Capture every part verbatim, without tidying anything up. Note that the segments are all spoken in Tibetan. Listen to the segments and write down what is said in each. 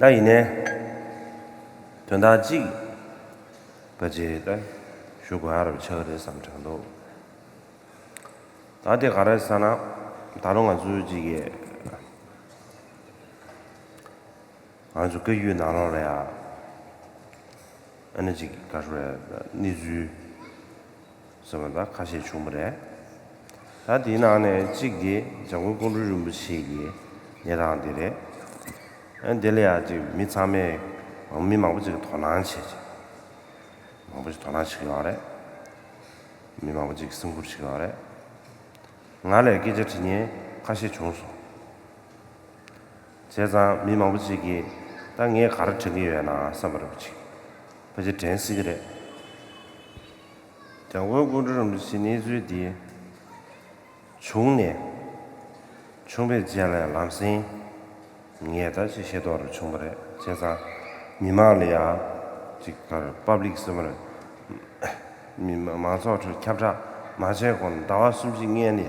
ད་ཡིན་ནའི་དོན་དག་གཅིག་ཕལ་ཆེར་ད་ཞུ་དགོས་ཡ་རབ་ཆགས་རེད་བསམ་དྲན་འདུག་ད་དེ་ག་རེ་ཟེར་ན། ད་རུང་ང་ཚོའི་གཅིག་གི་ང་ཚོ་བཀའ་བརྒྱུད་ནང་ལོགས་ལ་ཡ་ཨ་ནི་གཅིག་ག་རེ་རེད། གནས་ཚུལ་ཟེར་བ་ད་ཁ་ཤས་བྱུང་བ་རེད། ད་དེའི་ནང་ནས་གཅིག་དེ་འཇམ་མགོན་ཀོང་སྤྲུལ་རིན་པོ་ཆེ་གི་གནས་སྟངས་དེ་རེད། ཨ་དེ་ལ་ཡ་གཅིག་མི་ཚང་མས་མི་མང་པོ་ཅིག་གིས་དོ་སྣང་བྱས་ཅིག་མང་པོ་ཞིག་དོ་སྣང་བྱེད་ཀྱི་ཡོད་རེད། མི་མང་པོ་ཅིག་གིས་སེམས་ཁུར་བྱེད་ཀྱི་ཡོད་རེད། ང་ལ་སྐད་ཆ་དྲི་མཁན་ཁ་ཤས་བྱུང་སོང་། བྱས་ཙང་མི་མང་པོ་ཅིག་གིས་ད་ངས་ག་རེ་དྲན་གྱི་ཡོད་ན་བསམ་པ་རེད་པ་ཅིག་ཕལ་ཆེར་དྲན་སྲིད་ཀྱི་རེད། འཇམ་མགོན་ཀོང་སྤྲུལ་རིན་པོ་ཆེའི་གནས་ཚུལ་འདི་བྱུང་ནས་བྱུང་བའི་རྗེས་ལ་ལམ་སེང་ངས་ད་ཅིག་ཤེས་རྟོགས་རེ་བྱུང་བ་རེད། བྱས་ཙང་མི་མང་ལ་ཡ་ཅིག་ག་རེ་པབ་ལིག་ཟེར་བ་རེད། མི་མང་མང་ཚོགས་ཁྲོད་ཁྱབ་བསྒྲགས་མ་བྱས་གོང་ཟླ་བ་གསུམ་བཞི་སྔོན་ནས་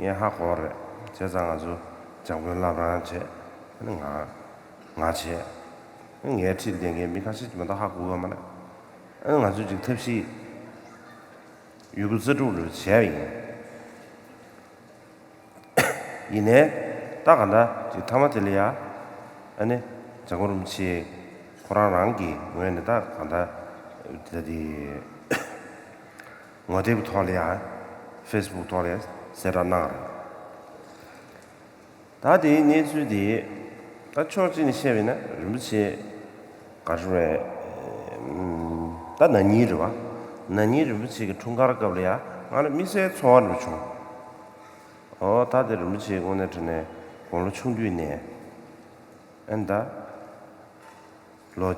ངས་ཧ་གོ་བ་རེད། བྱས་ཙང་ང་ཚོ་འཇམ་མགོན་བླ་བྲང་བྱས། ཨ་ནི་ང་ང་བྱས། ཨ་ནི་ངའི་འཁྲིས་བསྡད་མཁན་མི་ཁ་ཤས་ཀྱིས་མ་གཏོགས་ཧ་གོ་གི་ཡོད་མ་རེད། ཨ་ནི་ང་ཚོས་ཅིག་ཐབས་ཤེས་ཡོད་རྒུ་རྩལ་སྤྲུགས་རེ་བྱས་པ་ཡིན། ཡིན་ནའི་ད་ག་འདྲ་ཅིག་མཐའ་མ་དེ་ལ་ཡ་ཨ་ནི་འཇམ་མགོན་རིན་པོ་ཆེ་ཁོ་རང་རང་གི་ངོས་ནས་ད་ག་འདྲ་ད་དེ་ངོ་དེབ་ཐོག་ལ་ཡ་ཕེ་སི་བུག་ཐོག་ལ་ཡ་གསལ་བསྒྲགས་གནང་རེད། ད་དེའི་གནས་ཚུལ་དེ་ད་ཕྱོགས་གཅིག་ནས་བཤད་པ་ཡིན་ན་རིན་པོ་ཆེ་ག་རེ་རེད། ད་ན་ནིང་རེད་བ། ན་ནིང་རིན་པོ་ཆེ་གི་འཁྲུངས་སྐར་སྐབས་ལ་ཡ་ང་ལ་དམིགས་བསལ་ཚོར་བ་འདྲ་བྱུང་། ཨོ་ད་དེ་རིན་པོ་ཆེ་དངོས་གནས་དྲང་གནས་དགུང་ལོ་ཆུང་དུས་ནས་ཨེ་ད། ལོ་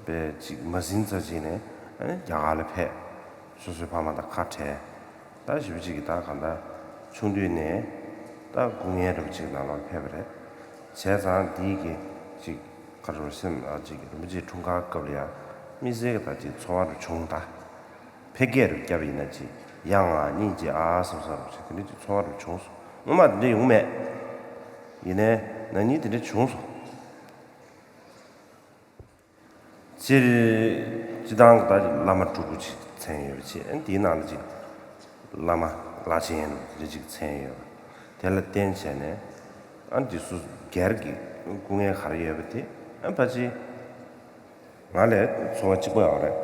པའི་གཅིག་མ་ཟིན་ཙམ་ཅིག་ནས་ཨ་ནི་རྒྱ་གར་ལ་ཕེབས། སོ་སོའི་ཕ་མ་དང་ཁ་བྲལ། ད་ཞེ་པོ་ཅིག་གིས་ད་གང་ལྟར་ཆུང་དུས་ནས་ད་སྐུ་ངལ་འདྲ་པོ་ཅིག་ནང་ལོགས་ཕེབས་པ་རེད། བྱས་ཙང་འདིའི་གི་ཅིག་ཁ་རོ་སེམས་ཨ་ཅིག་རིན་པོ་ཆེའི་འཁྲུངས་སྐར་སྐབས་ལ་ཡང་དམིགས་བསལ་གྱི་ད་ཅིག་ཚོར་བ་རུ་བྱུང་ད། ཕལ་སྐད་རུ་བརྒྱབ་ཡིན་ན་ཅིག་ཡ་ང་སྙིང་རྗེ་ཨ་བསམ་བསམ་རུ་ཅིག་དེ་འདྲ་ཅིག་ཚོར་བ་རུ་བྱུང་སོང་། སྔོན་མ་དེ་འདྲ་ཡོང་མེད། ཡིན་ནའི་ན་ནིང་དེ་འདྲ་བྱུང་སོང་། སྤྱིར་སྤྱི་བཏང་གི་ད་བླ་མ་སྤྲུལ་སྐུ་ཅིག་མཚན་ཡོད་པ་ཅིག་ཨ་ནི་དེའི་ནང་ལ་ཅིག་བླ་མ་བླ་ཆེན་རེ་ཅིག་མཚན་ཡོད་པ་དེ་ལ་བརྟེན་བྱས་ནས་ཨ་ནི་དེ་སུ་སྒེར་གྱི་སྐུ་ངལ་ག་རེ་ཡོད་པ་དེ་ཨ་ནི་ཕལ་ཆེར་ང་ལས་ཚོར་བ་གཅིག་པ་ཡོད་རེད།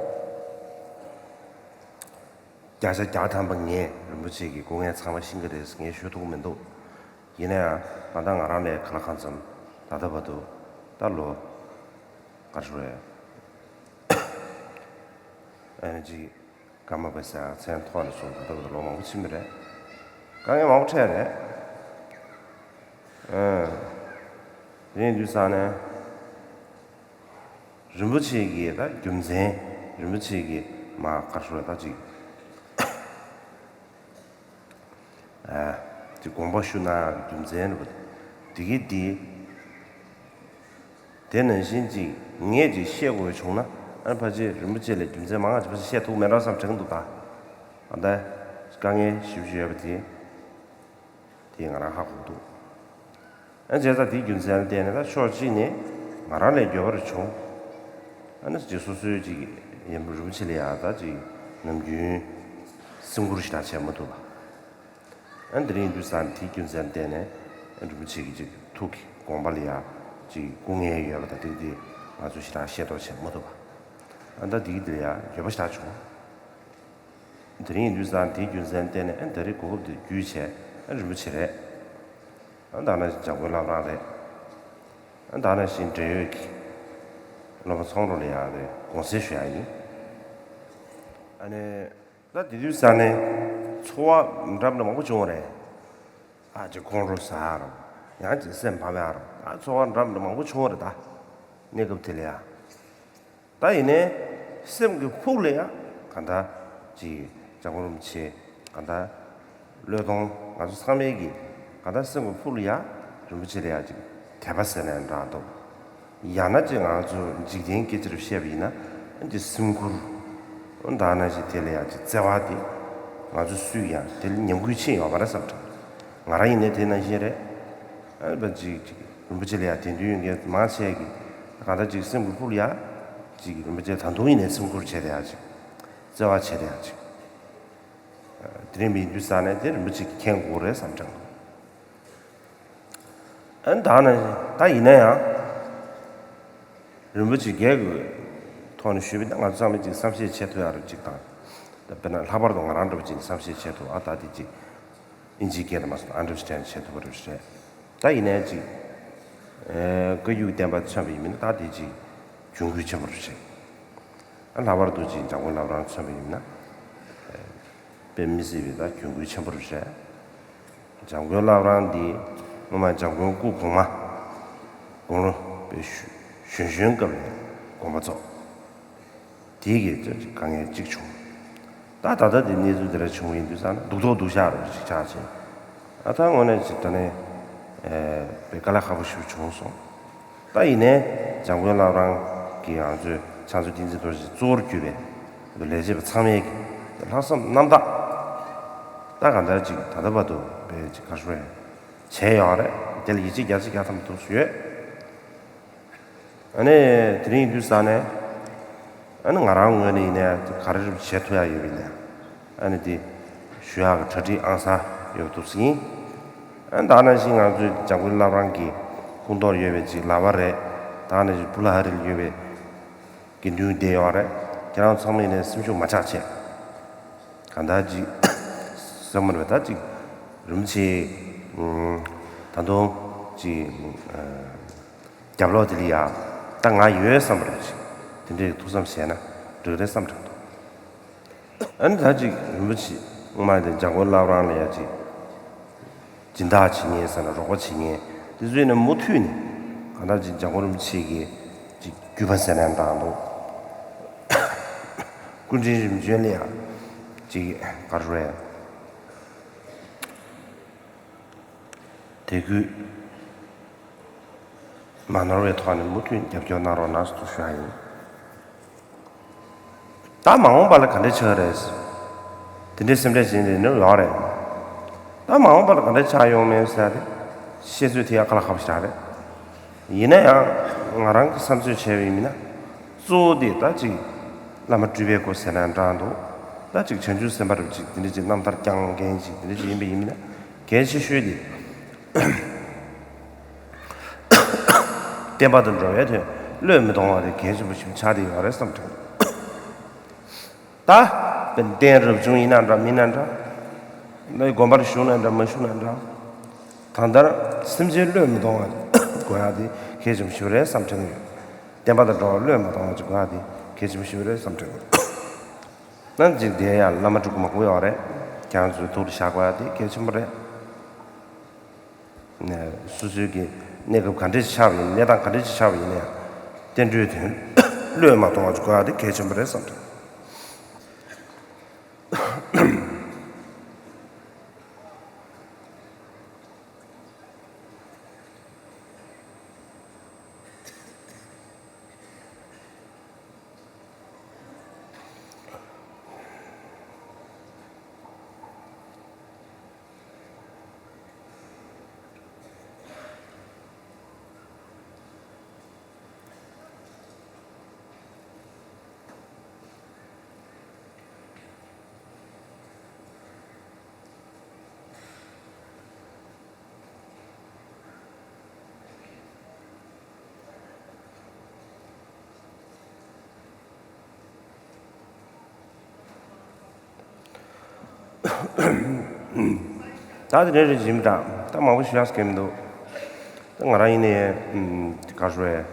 བརྒྱ་ཆ་བརྒྱ་ཐམ་པ་ངས་རིན་པོ་ཆེ་གི་སྐུ་ངལ་ཚང་མ་ཤེས་ཀྱི་རེད་ཟེར་ངས་ཞུ་ཐུབ་ཀྱི་མི་འདུག་ཡིན་ན་ཡང་ང་དང་ང་རང་ལས་གང་ལ་གང་འཚམ་ད་ལྟ་བར་དུ་ད་ལོ་ག་རེ་ཞུ་རེད། ཨ་ནི་ཅིག་ཀརྨ་པ་ཟེར་ཡ་མཚན་ཐོག་ནས་བཟུང་ད་ལྟ་བར་དུ་ལོ་མང་པོ་ཕྱིན་པ་རེད། དཀའ་ངལ་མང་པོ་འཕྲད་རེད། ཨ་རེད་དུས་ཙང་ནས། རིན་པོ་ཆེ་གི་ད་རྒྱུ་མཚན། རིན་པོ་ཆེ་གི་མ་ག་རེ་ཞུ་རེད་ད་ཅིག་ཨ་ཅིག་དགོངས་པ་ཞུ་གནང་རྒྱུ་མཚན་རེད་པ། དེ་གི་དེ་དེ་ནང་བཞིན་ཅིག་ངས་ཅིག་བཤད་དགོས་བྱུང་ན་ཨ་ཕལ་ཆེར་རིན་པོ་ཆེ་ལ་རྒྱུ་མཚན་མང་ང་ཅིག་ཕལ་ཆེར་བཤད་ཐུབ་མེད་འགྲོ་བསམ་དྲན་གྱི་འདུག་ད་ཨ་ད་དཀའ་ངལ་ཞེ་པོ་ཅིག་ཡོད་པ་དེ། དེ་ང་རང་ཧ་གོ་འདུག་ཨ་བྱས་ཙང་དེའི་རྒྱུ་མཚན་ལ་བརྟེན་ནས་ད་ཕྱོགས་གཅིག་ནས་ང་རང་ལས་འགྱོད་པ་རེ་བྱུང་། ཨ་ནི་ཅིག་སོ་སོའི་ཅིག་ཡིན་རུང་ཆེ་ལ་ཡ་ད་ཅིག་ནམ་རྒྱུན་སེམས་ཁུར་ཞེ་དྲག་བྱས་མ་ཐུབ་པ། ཨ་ནི་དེ་རིང་དུས་སང་དེའི་རྒྱུ་མཚན་ལ་བརྟེན་ནས་ཨ་རིན་པོ་ཆེ་གི་ཅིག་ཐུགས་ཀྱི་དགོངས་པ་ལ་ཡ་ཅིག་སྐུ་ངལ་ཡོད་པ་དང་དེ་དེ་ང་ཚོ་ཞེ་དྲག་ཤེས་རྟོགས་བྱས་མ་ཐུབ་པ། ཨ་ད་དེ་གི་དེ་ལ་ཡ་འགྱོད་པ་ཞེ་དྲག་བྱུང་། དེ་རིང་ཡིན་དུས་ཙང་དེའི་རྒྱུ་མཚན་བརྟེན་ནས་ཨ་ད་རེས་གོ་སྐབས་དེ་བརྒྱུད་བྱས་ཨ་རིན་པོ་ཆེ་རེད། ཨ་ད་ནང་བཞིན་འཇམ་མགོན་བླ་བྲང་རེད། ཨ་ད་ནང་བཞིན་འབྲེལ་ཡོད་ཀྱི་སློབ་མ་ཚོགས་དྲུང་ལ་ཡང་རེད་དགོངས་སེལ་ཞུ་ཡ་ཡིན། ཨ་ནི་ད་དེ་དུས་ཙང་ནས་ཚོར་བ་འདྲ་མི་འདྲ་མང་པོ་བྱུང་བ་རེད། ཨ་ཅེ་ཁོང་ཁྲོ་ཟ་ཡ་རོ། ཡང་ཅེ་སེམས་ཕམ་ཡ་རོ། ད་ཚོར་བ་འདྲ་མི་འདྲ་མང་པོ་བྱུང་བ་རེད་ད། གནས་སྐབས་དེ་ལ་ཡ། ད་ཡིན་ནའི་སེམས་ཀྱི་ཕུགས་ལ་ཡང་གང་ལྟར་ཅིག་འཇམ་མགོན་རིན་པོ་ཆེ་གང་ལྟར་བློས་གཏོང་ང་ཚོ་ཚང་མའི་གི་གང་ལྟར་སེམས་ཀྱི་ཕུགས་ལ་ཡང་རིན་པོ་ཆེ་ལ་ཡང་ཅིག་དད་པ་ཟེར་ནའང་འདྲ་འདུག་ཡང་ན་ཅིག་ང་ཚོ་འཇིག་རྟེན་སྐད་ཆ་རུ་བཤད་པ་ཡིན་ན་ཅིག་སེམས་ཁུར་འདྲ་ན་ཞིག་དེ་ལ་ཡང་ཅིག་བརྩེ་བ་དེ་ང་ཚོ་སུས་ཀྱང་དེ་ལ་ཉམས་རྒུད་ཕྱིན་ཡོད་མ་རེད་བསམ་དྲན། ང་རང་ཡིན་ནའི་དེ་ནང་བཞིན་རེད། ཨ་ཅིག་ཅིག་རིན་པོ་ཆེ་ལ་ཡང་དད་འདུན་ཡོད་མཁན་མང་ཆེ་གིས་ གང་ལྟར་ཅིག་སེམས་ཀྱི་ཕུགས་ལ་ཡ་ཅིག་རིན་པོ་ཆེ་ད་དུང་ཡིན་ནའི་སེམས་ཁུར་བྱས་ཏེ་ཡ་ཅིག་བརྩེ་བ་བྱས་ཏེ་ཡ་ཅིག་དེ་རིང་མི་འདུས་ས་ནས་དེ་རིན་པོ་ཆེ་གིས་མཁྱེན་དགོས་རེད་བསམ་དྲན། ཨ་ནི་ད་ནི་ད་ཡིན་ན་ཡང་རིན་པོ་ཆེ་སྒེར་གྱི་ཐོག་ནས་ཞུས་པ་ཡིན་ན་ང་ཚོ་ཚང་མས་ཅིག་བསམ་ཤེས་བྱེད་ཐུབ་ཡ་རུ་ཅིག་དང་། ད་དཔེར་ན་ལྷག་པར་དུ་ང་རང་འདྲ་པོ་ཅིག་ནས་བསམ་ཤེས་བྱེད་ཐུབ་ཨ་ད་དེ་ཅིག་ཨིན་ཇིའི་སྐད་དུ་མ་སོང་ཨན་ཌར་སི་ཊེན་ཌ་བྱེད་ཐུབ་པ་རེད་ཤག་ད་ཡིན་ནའི་ཅིག་ཨེ་བཀའ་བརྒྱུད་བསྟན་པ་མཚོན་པ་ཡིན་ན་ད་དེ་ཅིག་གྱོང་གུད་ཆེན་པོ་རེད་ཤག་ཨ་ལྷག་པར་དུ་ཅིག་འཇམ་མགོན་བླ་བྲང་མཚོན་པ་ཡིན་ན་དཔེ་མི་སྲིད་པའི་ད་གྱོང་གུད་ཆེན་པོ་རེད་ཤག་འཇམ་མགོན་བླ་བྲང་འདི་སྔོན་མ་འཇམ་མགོན་སྐུ་གོང་མ་དགུང་ལོ་དཔེ་གཞོན་གཞོན་གཞོན་སྐབས་ནས་དགོངས་པ་རྫོགས། དེའི་གི་དཀའ་ངལ་གཅིག་བྱུང་། ད་ད་ལྟ་དེ་གནས་ཚུལ་དེ་འདྲ་བྱུང་བ་ཡིན་དུས་ཙང་ན་སྡུག་ཐོག་སྡུག་ཤག་རུ་ཅིག་ཆགས་ཕྱིན། ཨ་ད་དངོས་གནས་ཅིག་ད་ནས་ཨེ་དཔེ་དཀའ་ལས་ཁག་པོ་ཞིག་བྱུང་སོང་། ད་ཡིན་ནའི་འཇམ་མགོན་བླ་བྲང་གི་ང་ཚོའི་ཕྱག་མཛོད་བསྟན་འཛིན་རྡོ་རྗེ་གཙོ་བོར་གྱུར་པའི་ལས་བྱེད་པ་ཚང་མས་ཀྱི་ལྷག་བསམ་རྣམ་དག་ད་གང་ལྟར་ཅིག་ད་ལྟ་བར་དུ་དཔེ་ཅིག་ག་རེ་ཞུ་དགོས་རེད། བྱས་ཡོད་རེད། དེ་ལ་ཡིད་ཆེས་བརྒྱ་ཆ་བརྒྱ་ཐམ་པ་ཐུགས་སུ་ཡོད། ཨ་ནི་དེ་རིང་ཡིན་དུས་ཙང་ནས་ཨ་ནི་ང་རང་ངོས་ནས་ཡིན་ནའི་ག་རེ་རེ་བྱེད་ཐུབ་ཡ་ཡོད་པ་ཡིན་ནའི་ཨ་ནི་དེ་ཞུ་ཡག་གི་གྲ་སྒྲིག་ཨང་གསར་ཡོད་པ་འདུག་ཟེར་གྱི་ཡིན། ཨ་ནི་ད་ག་ནང་བཞིན་ང་ཚོའི་འཇམ་མགོན་བླ་བྲང་གི་སྐུ་མདོག་ཡོད་པའི་ཅིག་ལག་པ་རེད། ད་ག་ནང་བཞིན་བུ་ལ་ཧ་རི་ལ་ཡོད་པའི་དགེ་འདུན་སྡེ་ཡོད་རེད། ཁྱེད་རང་ཚང་མ་ཡིན་ནའི་སེམས་ཤུགས་མ་ཆག་བྱས། གང་ལྟར་ཅིག་བསམ་མ་རེད་པ་ད་ཅིག་རིན་པོ་ཆེ་ད་དུང་ཅིག་རྒྱབ་ལོགས་དེ་ལ་ཡ་ད་ང་ཡོད་བསམ་པ་རེད་ཅིག་དེ་འདྲའི་ཐུགས་བསམ་བཞེས་ན་འགྲིག་རེད་བསམ་དྲན་འདུག་ཨ་ནི་ད་ཅིག་རིན་པོ་ཆེ་སྔོན་མ་དེ་འཇམ་མགོན་བླ་བྲང་ལ་ཡ་ཅིག་སྦྱིན་བདག་བྱེད་མཁན་ཟེར་ན་རོགས་པ་བྱེད་མཁན་དེ་ཚོས་ནི་མུ་མཐུད་ནས་གང་ལྟར་ཅིག་འཇམ་མགོན་རིན་པོ་ཆེ་གི་ཅིག་བརྒྱུད་པ་ཟེར་ན་འདྲ་འདུག་སྐུ་ཕྲེང་རིམ་བྱོན་ལ་ཡ་ཅིག་ག་རེ་རེད། དད་གུས་མ་ནོར་བའི་ཐོག་ནས་མུ་མཐུད་རྒྱབ་སྐྱོར་གནང་རོགས་གནང་ཞེས་ཞུ་ཡ་ཡིན། ད་མ་འོངས་པ་ལ་ག་འདྲ་ཆགས་རེད། དེ་འདྲའི་སེམས་ཁྲལ་བྱེད་འདི་ནི་ཡོག་རེད། ད་མ་འོངས་པ་ལ་ག་འདྲ་ཆགས་ཡོང་མིན་ཟེར་ཏེ་བཤད་ཚོད་དེ་ཡང་དཀའ་ལས་ཁག་པོ་ཞིག་རེད། ཡིན་ན་ཡང་ང་རང་གི་བསམ་ཚོད་བྱས་པ་ཡིན་ན་གཙོ་བོ་དེ་ད་ཅིག་བླ་མ་སྤྲུལ་པའི་སྐུ་ཟེར་ན་འདྲ་འདུག་ད་ཅིག་བྱང་ཆུབ་སེམས་དཔའ་རུ་ཅིག་དེ་འདྲ་ཅིག་རྣམ་ཐར་བསྐྱངས་མཁན་ཅིག་དེ་འདྲ་ཅིག་ཡིན་པ་ཡིན་ན་གལ་ཆེ་ཤོས་དེ། བསྟན་པ་དང་འགྲོ་བའི་དོན་བློས་མི་གཏོང་བ་དེ་གལ་ཆེན་པོ་ཞིག་ཆགས་བསྡད་ཡོད་རེད་བསམ་དྲན། ད་བསྟན་རབ་བྱུང་ཡིན་ན་འདྲ་མིན་ན་འདྲ། ནི་དགོན་པར་བཞུགས་ན་འདྲ་མ་བཞུགས་ན་འདྲ། ད་ལྟར་སེམས་ཅན་བློས་མི་གཏོང་བ་དགོས་ཡ་དེ་གལ་ཆེན་པོ་ཞིག་རེད་བསམ་དྲན་ཡོད། བསྟན་པ་དང་འགྲོ་བ་བློས་མ་གཏོང་བ་ཅིག་དགོས་ཡ་དེ་གལ་ཆེན་པོ་ཞིག་རེད་བསམ་དྲན་ཡོད། ན་ཅིག་དེ་ཡང་བླ་མ་སྤྲུལ་སྐུ་མང་པོ་ཡོད་རེད། ཁྱེད་རང་ཚོའི་ཐུགས་ལ་བཞག་དགོས་ཡ་དེ་གལ་ཆེན་པོ་རེད། ནས་སོ་སོའི་གི་གནས་སྐབས་ག་འདྲ་ཞིག་ཆགས་པ་ཡིན་གནས་སྟངས་ག་འདྲ་ཞིག་ཆགས་པ་ཡིན་ན་ཡང་བསྟན་འགྲོའི་དོན་བློས་མ་གཏོང་བ་ཞིག་དགོས་ཡ་དེ་གལ་ཆེན་པོ་རེད་བསམ་ཐུབ། ད་དེ་འདྲ་རེད་ཡིན་པ་འདྲ། ད་མང་པོ་ཞུ་ཡག་གི་མི་འདུག་ད་ང་རང་ཡིན་ནའི་ག་རེ་ཞུ་དགོས་རེད།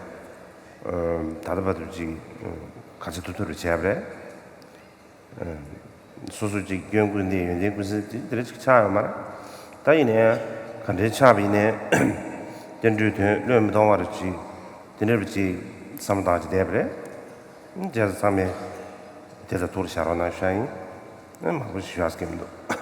ད་ལྟ་བར་དུ་ཅིག་ག་ཚོད་ཐུབ་ཐུབ་རེ་བྱས་པ་རེད། སོ་སོ་ཅིག་སྐྱོན་ཀུན་ལྡན་ཡོན་ཏན་ཀུན་གསལ་དེ་འདྲ་ཅིག་ཆགས་ཡོད་མ་རེད། ད་ཡིན་ནའི་ག་འདྲའི་ཆགས་པ་ཡིན་ནའི་བསྟན་འགྲོའི་དོན་བློས་མི་གཏོང་བར་ཅིག་དེ་འདྲ་བ་ཅིག་བསམ་བློ་བཏང་ཅིག་བསྡད་པ་རེད། བྱས་ཙང་ཚང་མས་དེ་ལ་ཐུགས་ལ་བཞག་རོགས་གནང་ཞུ་ཡ་ཡིན། མང་པོ་ཞིག་ཞུ་ཡག་གི་མི་འདུག